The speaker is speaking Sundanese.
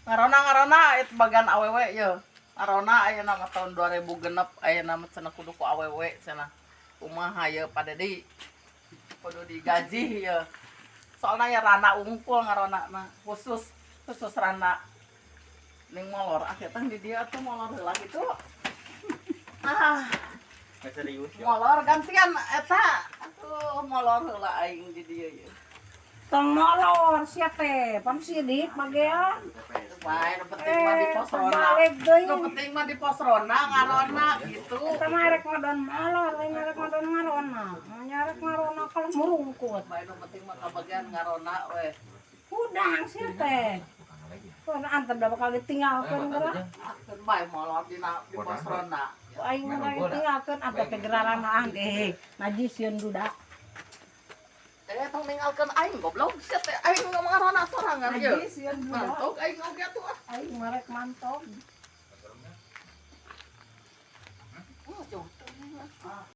Ngarona, ngarona itu bagian awewe ye. Ngarona ayeuna mah tahun 2006 ayeuna mah cenah kudu ku awewe cenah. Kumaha ye, Pak Dedi? Kudu digaji ye. Soalnya ya randa unggul ngarona na khusus khusus randa. Ning molor ah eta di dia tuh, molor heula gitu. Ah, Nggak serius ya. Molor gantian eta. Atuh molor heula aing di dieu ye. Tong molor sia teh, pan sidik bagean. Bae, nu penting mah di pos ronda. Balik deui. Nu penting mah di pos ronda ngarona gitu. Eta mah rek ngadon molor, lain rek ngadon ngarona. Nya rek ngarona kalau murungkut. Bae, nu penting mah kabagian ngarona we. Hudang sia teh. Pan antar da bakal ditinggalkeun geura. Ah, keun bae molor dina di pos ronda. Ku aing mah ditinggalkeun antar teh geraranaan eh najis sieun duda. Eh, tong ninggalkeun aing, goblok sia teh, aing ngarona sorangan ieu. Najis sieun duda. Mantog aing oge atuh ah. Aing mah rek mantog.